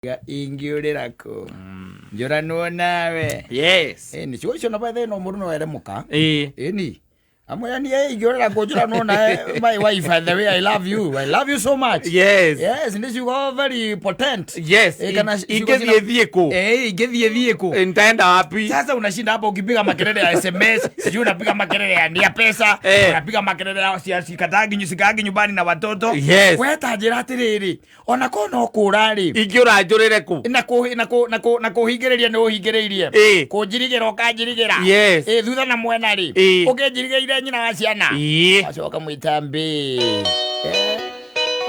Ingĩũrĩra kũ njũranwo nawe? Yes. Ĩni ciugo icio na by the way no mũndũ no ere mũka. Ĩĩ. Ĩni amwĩra niĩ ingĩũrĩra kũ njũranwo nawe, my wife, the way I love you, I love you so much. Yes. Yes, nĩ ciugo very potent. Yes. Eh, kana ciugo ingĩthiĩ thiĩ kũ? Eh, ingĩthiĩ thiĩ kũ? Eh, nitaenda wapi? Sasa unashinda hapo ukipiga makelele ya SMS, sijui unapiga makelele ya nia pesa, Eh. unapiga makelele ya sikatagi sikagi nyumbani na watoto. Yes. We ta njĩra atĩrĩrĩ, ona ko no kũra rĩ, Ingĩũra njũrĩre kũ? Na kũ na kũ na kũ na kũhingĩrĩria nĩ ũhingĩrĩirie. Ĩ. Kũnjirigĩra ũkanjirigĩra. Yes. Ĩ thutha na mwena rĩ. Ĩ. Ũkĩnjirigĩire nyina wa ciana. Ĩĩ. Acoka mwĩta mbĩ. Eh,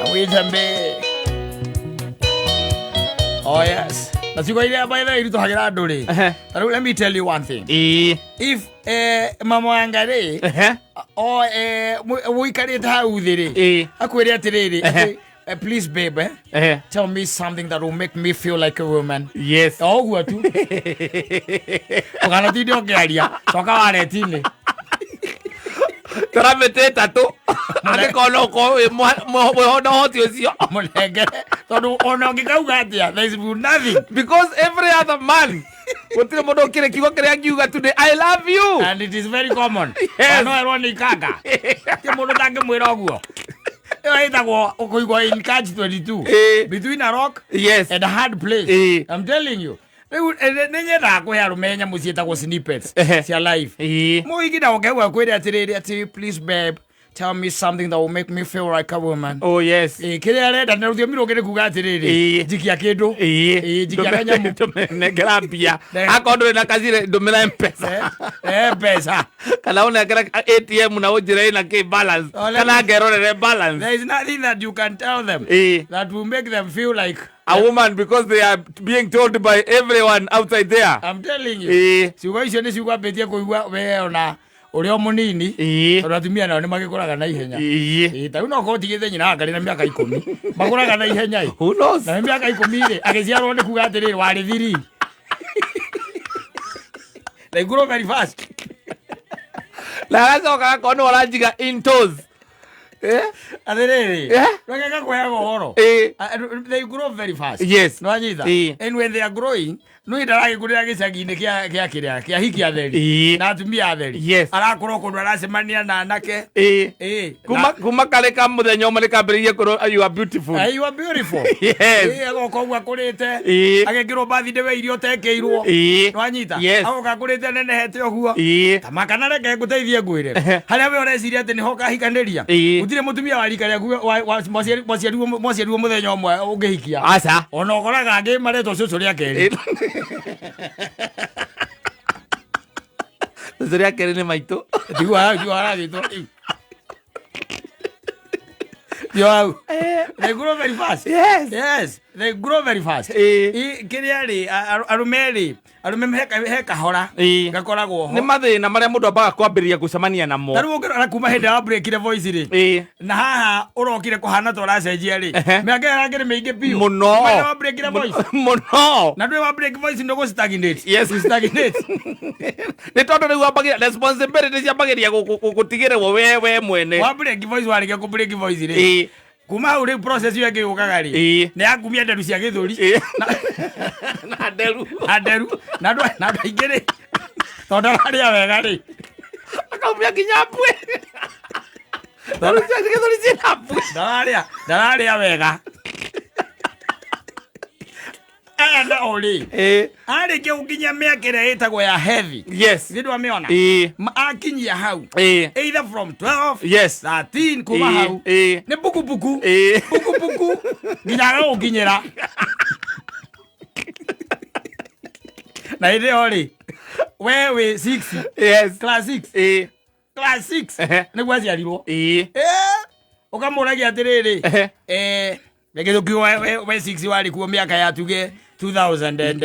amwĩta mbĩ. Oh yes. Na ciugo iria by the way iritũhagĩra andũ rĩ. Ehe. Ta rĩu let me tell you one thing. Ĩĩ. If mama wanga rĩ Ehe. o ũikarĩte hau thĩ rĩ Ĩĩ. akwĩre atĩrĩrĩ Ehe. atĩ, please babe, Ehe. tell me something that will make me feel like a woman. Yes. O ũguo tu ũkanatinde ũkĩaria coka wareti-inĩ. Tora mĩtĩ ĩtatũ angĩkorwo no ũkorwo wĩ wĩho na ũhoti ũcio. Mũnengere tondũ ona ũngĩkauga atĩa, there is nothing. Because every other man, gũtirĩ mũndũ ũkĩrĩ kiugo kĩrĩa angiuga today, "I love you." And it is very common. Yes. No erwo nĩ ikanga ti mũndũ ndangĩmwĩra ũguo. Ĩyo ĩtagwo kũigwo in catch 22. Ĩĩ. Between a rock Yes. and a hard place. Ĩĩ. I'm telling you, rĩu nĩ nyendaga kũhe arũme nyamũ ciĩtagwo snippets Ehe. cia life. Ĩĩ. Mũigi na ũkeigua kwĩre atĩrĩrĩ atĩ, "Please babe, tell me something that will make me feel like a woman." Oh yes. Ĩ, kĩrĩa arenda na rũthiomi rũngĩ nĩ kuga atĩrĩrĩ, Ĩĩ. njikia kĩndũ. Ĩĩ. Ĩĩ, njikia kanyamũ. Nengera mbia. Ne. Akorwo ndũrĩ na kacire, ndũmĩra Mpesa. Eh, mbeca. Kana ũnengere ATM na ũnjĩre ĩna kĩ balance. Oh, let kana ngerorere balance. There is nothing that you can tell them Ĩĩ. that will make them feel like a woman, because they are being told by everyone outside there. I'm telling you. Ĩĩ. Ciugo icio nĩ ciugo ambĩtie kũigua we ona ũrĩa o mũnini. Ĩĩ. Tondũ atumia nao nĩ magĩkũraga na ihenya. Ĩĩ. Ĩĩ, ta rĩu no korwo ũtigĩte nyina wangarĩ na mĩaka 10, makũraga na ihenya ĩ. Who knows? Na nĩ mĩaka 10 rĩ agĩciarwo nĩ kuga atĩrĩrĩ warĩ thiri. They grow very fast. Na agacoka agakorwo nĩwe ũranjiga in toes. Eh? Atĩrĩrĩ, Eh? reke ngakũheaga ũhoro. Ĩĩ. They grow very fast. Yes. Nĩwanyita? Ĩĩ. And when they are growing, no ndaragĩkũrĩra gĩcagi-inĩ kĩa kĩrĩa kĩa hiki atheri Ĩĩ. na atumia atheri. Yes. Arakũra kũndũ aracemania na anake. Ĩĩ. Ĩĩ. Kuma karĩ ka mũthenya ũmwe nĩkambĩrĩirie kwĩrwo, "You are beautiful." You are beautiful. Yes. Ĩĩ, agoka ũguo akũrĩte. Ĩĩ. Agekĩrwo birthday we irio ũtekĩirwo. Ĩĩ. Nĩwanyita? Yes. Agoka akũrĩte nenehete ũguo. Ĩĩ. Tama kana reke ngũteithie ngwĩre harĩa we ũreciria atĩ nĩho ũkahikanĩria. Ĩĩ. Gũtirĩ mũtumia wa rika rĩaku mwaciarirwo mũthenya ũmwe ũngĩhikia. Aca. Ona ũkoraga angĩ maretwo cũcũ rĩa kerĩ. Cũcũ rĩa kerĩ nĩ maitũ. Tiguo hau, tiguo haragĩtwo rĩu. Tiguo hau. They grow very fast. Yes. Yes, they grow very fast. Ĩĩ. Kĩrĩa rĩ, arũme rĩ, arũme he kahora Ĩĩ. gakoragwo ho. Nĩ mathĩna marĩa mũndũ ambaga kwambĩrĩria gũcemania namo. Ta rĩu ũngĩrora kuma hĩndĩ ya breakire voice rĩ, Ĩĩ. na haha ũrokire kũhana ta ũracenjia rĩ, Ehe. mĩaka ĩyo ĩrangĩrĩ mĩingĩ biũ. Mũno. Kuma hĩndĩ wa breakire voice. Mũno. Na ndũĩ wa break voice nĩ ũgũ stagnate. Yes. You stagnate. Nĩ tondũ rĩu ambagĩria responsibility ciambagĩria gũtigĩrĩrwo we mwene. Wa break voice, warĩkia kũ break voice rĩ, Ĩĩ. kuma hau rĩu process ĩyo ĩngĩ yũkaga rĩ, Ĩĩ. nĩ ya kumia nderu cia gĩthũri. Ĩĩ. Na nderu. Na nderu na andũ aingĩ rĩ, tondũ ndararĩa wega rĩ, akaumia nginya mbue. Nderu cia gĩthũri ciĩna mbue. Ndararĩa wega aya nao rĩ, Ĩĩ. arĩkia gũkinyia mĩaka ĩrĩa ĩtagwo ya heavy, Yes. nĩ ndwamĩona? Ĩĩ. Akinyia hau, Ĩĩ. either from 12, Yes. 13, kuma Ĩĩ. hau Ĩĩ. nĩ mbukubuku, Ĩĩ. mbukubuku nginya agagũkinyĩra na hĩndĩ ĩyo rĩ we wĩ 6, Yes. class 6. Ĩĩ. Class 6 Ehe. nĩguo aciarirwo. Ĩĩ. Eh, ũkamũragia atĩrĩrĩ, reke tũkiuge we 6 warĩ kuo mĩaka ya tuge 2000 and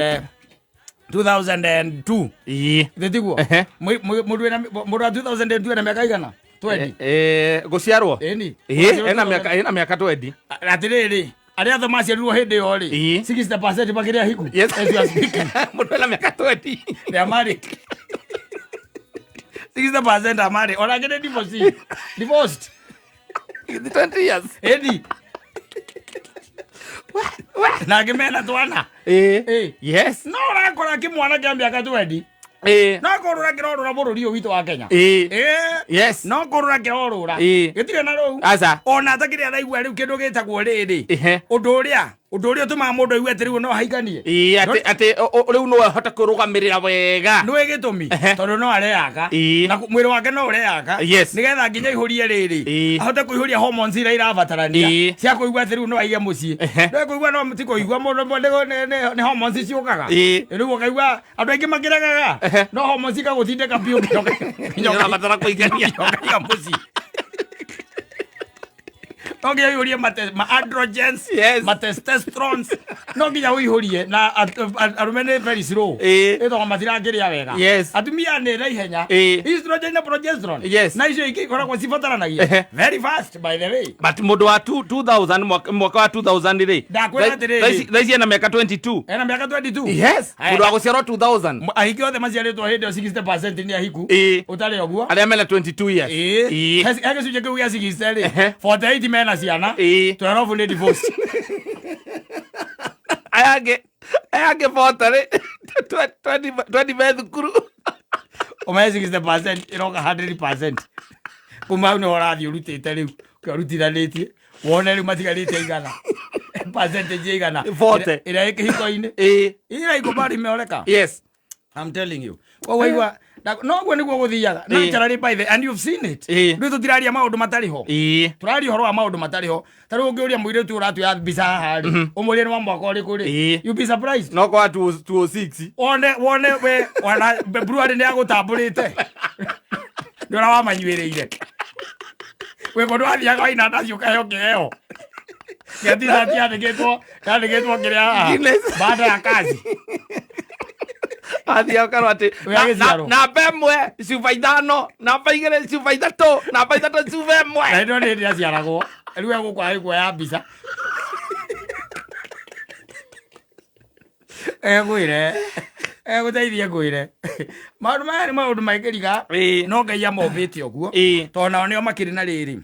2002. Ĩĩ. Thĩ tiguo? Ehe. Mũndũ mũndũ wa 2002 ena mĩaka igana? 20. Eh, gũciarwo? Ĩni. Ĩĩ, ena mĩaka 20. Atĩrĩrĩ, arĩa othe maciarirwo hĩndĩ ĩyo rĩ, Ĩĩ. 60% makĩrĩ ahiku. Yes. As you are speaking, Mũndũ ena mĩaka 20. they are married. 60% are married ona angĩ nĩ divorcee, divorced. 20 years. Ĩni. Na angĩ mena twana. Ĩĩ. Ĩĩ. Yes. No ũrakora kĩmwana kĩa mĩaka 20 Ĩĩ. no kũrũra kĩrorũra bũrũri ũyũ witũ wa Kenya. Ĩĩ. Ĩĩ. Yes. No kũrũra kĩrorũra. Ĩĩ. Gĩtirĩ na rũu. Aca. Ona atakĩrĩ araigua rĩu kĩndũ gĩtagwo rĩrĩ. Ehe. Ũndũ ũrĩa ũndũ ũrĩa ũtũmaga mũndũ aigue atĩ rĩu no ahaikanie. Ĩĩ, atĩ atĩ rĩu no ahote kwĩrũgamĩrĩra wega. Nĩ gĩtũmi Ehe. tondũ no areyaka Ĩĩ. na mwĩrĩ wake no ũreyaka Yes. nĩgetha nginya aihũrie rĩrĩ Ĩĩ. ahote kũihũria hormones iria irabatarania Ĩĩ. cia kũigua atĩ rĩu no aige mũciĩ Ehe. no kũigua no ti kũigua mũndũ nĩ hormones ciũkaga Ĩĩ. Rĩu ũkaigua andũ aingĩ makĩregaga Ehe. no hormones igagũtindĩka biũ nginya Nĩ ũrabatara kũigania. nginya ũkaiga mũciĩ no nginya ũihũrie ma androgens, Yes. ma testosterones, no nginya ũihũrie na arũme nĩ very slow. Ĩĩ. Ĩ tondũ matirakĩrĩa wega. Yes. Atumia nĩ na ihenya. Ĩĩ. Estrogen na progesterone. Yes. Na icio ingĩ ikoragwo cibataranagia. Ehe. Very fast, by the way. But mũndũ wa 2000, mwaka wa 2000 rĩ, Ndakwĩra atĩrĩrĩ. thaa ici ena mĩaka 22. Ena mĩaka 22. Yes. Aya. Mũndũ wa gũciarwo 2000. Ahiki othe maciarĩtwo hĩndĩ ĩyo 60% nĩ ahiku. Ĩĩ. Ũtarĩ ũguo. Arĩa mena 22 years. Ĩĩ. Ĩĩ. He gĩcunjĩ kĩu gĩa 60 rĩ, Ehe. 48 mena ciana. Ĩĩ. 12 nĩ divorce. Aya angĩ 40 rĩ, 20 me thukuru. Ũmenye 60% ĩroka 100% kuma hau nĩho ũrathiĩ ũrutĩte rĩu ũrutithanĩtie wone rĩu matigarĩte igana percentage igana 40. Ĩrĩa ĩ kĩhiko-inĩ Ĩĩ. ira ikũbari imeoleka. Yes. I'm telling you, koguo igua no guo nĩguo gũthiaga Ĩĩ. naturally, by the and you've seen it. Ĩĩ. Rĩu tũtiraria maũndũ matarĩ ho. Ĩĩ. Tũraria ũhoro wa maũndũ matarĩ ho. Ta rĩu ũngĩũria mũirĩtu ũratuoya mbica haha rĩ, ũmũrie nĩ wa mwaka ũrĩkũ rĩ, Ĩĩ. you'd be surprised. No kwa 206. Wone we ona brewery nĩ agũtambũrĩte nĩ ũrĩa wamanyuĩrĩire wĩ kũndũ wathiaga waina ndaci ũkaheo kĩheo gĩa t-shirt yandĩkĩtwo kĩrĩa haha, Guinness. baada ya kazi. Athiaga ũkarwo atĩ Wĩ agĩciarwo. Namba 1 cuba 5, namba 2 cuba 3, namba 3 cuba Na 1. ĩno nĩ hĩndĩ aciaragwo rĩu egũkwa agĩkuoya mbica egwĩre egũteithie ngwĩre maũndũ maya nĩ maũndũ maikĩriga. Ĩĩ. No Ngai amombĩte ũguo. Ĩĩ. Tondũ nao nĩo makĩrĩ na rĩrĩ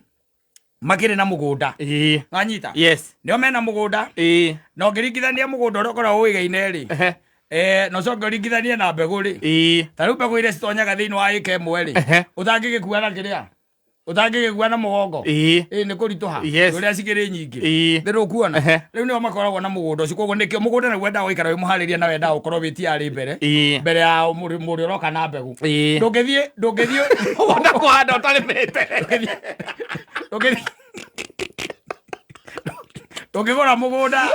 makĩrĩ na mũgũnda. Ĩĩ. Wanyita? Yes. Nĩo mena mũgũnda. Ĩĩ. Na ũngĩringithania mũgũnda ũrĩa ũkoragwo ũigaine rĩ, Ehe. na ũcoke ũringithanie na mbegũ rĩ, Ĩĩ. ta rĩu mbegũ iria citonyaga thĩinĩ wa ĩka 1 rĩ, Ehe. ũtangĩgĩkua na kĩrĩa ũtangĩgĩkua na mũgongo, Ĩĩ. ĩ nĩ kũritũha. Yes. Ũrĩa cikĩrĩ nyingĩ. Ĩĩ. Nĩ rũkuona. Ehe. Rĩu nĩo makoragwo na mũgũnda ũcio, koguo nĩkĩo mũgũnda naguo wendaga gũikara wĩ mũharĩrie na wendaga gũkorwo wĩ tiarĩ mbere Ĩĩ. mbere ya mũrĩ ũroka na mbegũ. Ĩĩ. Ndũngĩthiĩ Wona kũhanda ũtarĩmĩte. Ndũngĩgũra mũgũnda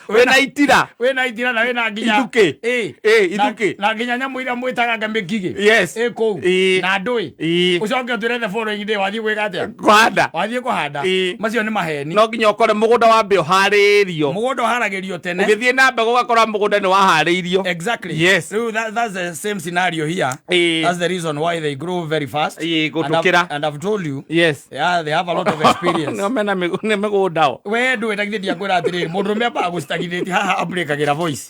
Wĩna itira. Wĩna itira na wĩna nginya Ithukĩ. Ĩĩ. Ĩĩ, Na- ithukĩ. Na nginya nyamũ iria mwĩtaga ngamĩkigĩ. Yes. Ĩ kũu. Ĩĩ. Na ndũĩ. Ĩĩ. Ũcoke ũtwĩre the following day wathiĩ gwĩka atĩa? Kũhanda. Wathiĩ kũhanda. Ĩĩ. Macio nĩ maheni. No nginya ũkore mũgũnda wambe ũharĩrĩrio. Mũgũnda ũharagĩrio tene. Ũgĩthiĩ na mbegũ ũgakora mũgũnda nĩ waharĩirio. Exactly. Yes. Rĩu that's the same scenario here. Ĩĩ. That's the reason why they grow very fast. Ĩĩ, And I've, gũtũkĩra. and I've told you. Yes. Yeah, they have a lot of experience. Nĩo mena nĩ mĩgũnda o. We ndũĩ tagithĩ ndiakwĩra atĩrĩrĩ mũndũrũme ambaga gũcitagithĩti haha abrekagĩra voice.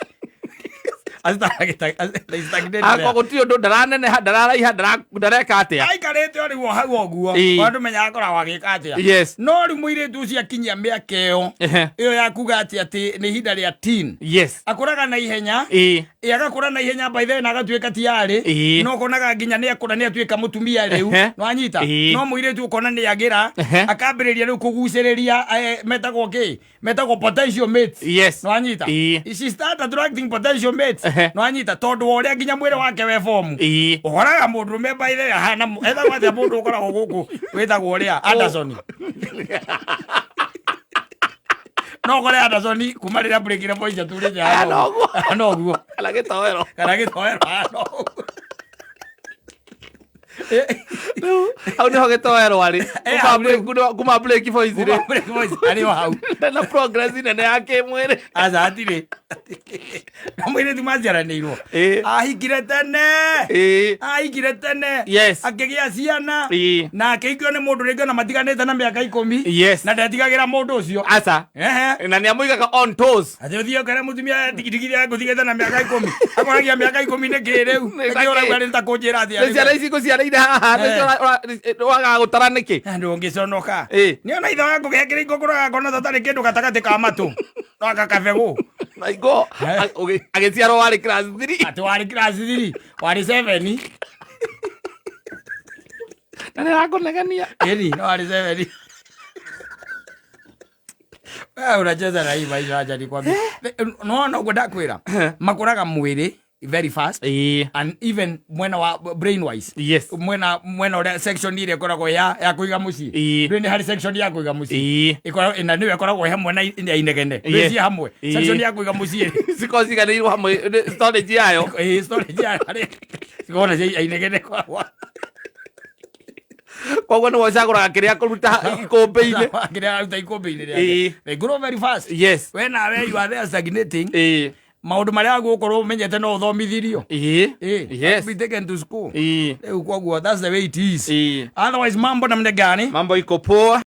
Azitagithĩti. Akwa gũtirĩ ũndũ ndaraneneha ndararaiha ndareka atĩa. Aikarĩte o rĩu o hau ũguo. Ĩĩ. Andũ menyaga akoragwo agĩka atĩa. Yes. No rĩu mũirĩtu ũcio akinyia mĩaka ĩyo Ehe. ĩyo ya kuga atĩ nĩ ihinda rĩa teen, Yes. akũraga na ihenya. Ĩĩ. Ĩ agakũra na ihenya by the way na agatuĩka tiarĩ. Ĩĩ. No ũkonaga nginya nĩ akũra nĩ atuĩka mũtumia rĩu. Ehe. Nĩwanyita? Ĩĩ. No mũirĩtu ũkona nĩ agĩra Ehe. akambĩrĩria rĩu kũgucĩrĩria, metagwo kĩ, metagwo potential mates. Yes. Nĩwanyita? Ĩĩ. She start attracting potential mates. Ehe. Nĩwanyita? Tondũ wa ũrĩa nginya mwĩrĩ wake we fomu. Ĩĩ. Ũkoraga mũndũrũme by the way ahana etagwo atĩa mũndũ ũkoragwo gũkũ wĩtagwo ũrĩa Anderson. No ũkore Anderson kuma rĩrĩa breakire voice aturĩte Ahana ũguo. ahana ũguo. Kana gĩtoero. Kana gĩtoero ahana ũguo. Rĩu hau nĩho gĩtoero arĩ. Eh, hau rĩu. Kuma break voice rĩ. Kuma break voice arĩ o hau. Na progress nene ya kĩmwĩrĩ. Aca hatirĩ. Na mũirĩtu maciaranĩirwo. Ĩĩ. Ahikire tene. Ĩĩ. Ahikire tene. Yes. Akĩgĩa ciana. Ĩĩ. Na akĩhikio nĩ mũndũ rĩngĩ ona matiganĩte na mĩaka 10. Yes. Na ndetigagĩra mũndũ ũcio. Aca. Ehe. Na nĩ amũigaga on toes. Atĩ ũthiĩ ũkere mũtumia tigithia ngũtigĩte na mĩaka 10. Akoragia mĩaka 10 nĩ kĩ rĩu? Nĩ Nĩkĩ ũrauga nĩ ta kũnjĩra atĩa Nĩ rĩu? ciana ici ngũciarĩire haha. Eh. Wagaga gũtara nĩkĩ? Andũ ũngĩconoka. Ĩĩ. Nĩ ona ithe waku gekĩra ikũkũraga akona ta tarĩ kĩndũ gatagatĩ ka matũ. No agakabegũ. Na ingo Eh. agĩciarwo warĩ class 3. Atĩ warĩ class 3, warĩ 7. Na nĩ arakũnegenia. Ĩni, no warĩ 7. Wewe unacheza na hii maisha, acha nikwambie. No no ndakwĩra. Makũraga mwĩrĩ very fast Ĩĩ. and even mwena wa brain wise. Yes. Mwena ũrĩa section ĩrĩa ĩkoragwo ya kũiga mũciĩ. Ĩĩ. Ndũĩ nĩ harĩ section ya kũiga mũciĩ. Ĩĩ. Ĩkoragwo na nĩyo ĩkoragwo hamwe na ya inegene. Yes. Ndũĩ ciĩ hamwe. Ĩĩ. Section ya kũiga mũciĩ. Cikorwo ciganĩirwo hamwe storage yayo. Ĩĩ, storage ya harĩ. Cikoragwo cia inegene kwa. Koguo nĩwe ũcagũraga kĩrĩa kũruta ikũmbĩ-inĩ. Kĩrĩa aruta ikũmbĩ-inĩ Ĩĩ. rĩake. They grow very fast. Yes. We nawe you are there stagnating. Ĩĩ. Maũndũ marĩa gũkorwo ũmenyete no ũthomithirio. Ĩĩ. Ĩĩ. Yes. Be taken to school. Ĩĩ. Rĩu koguo that's the way it is. Ĩĩ. Otherwise mambo namna gani? Mambo iko poa.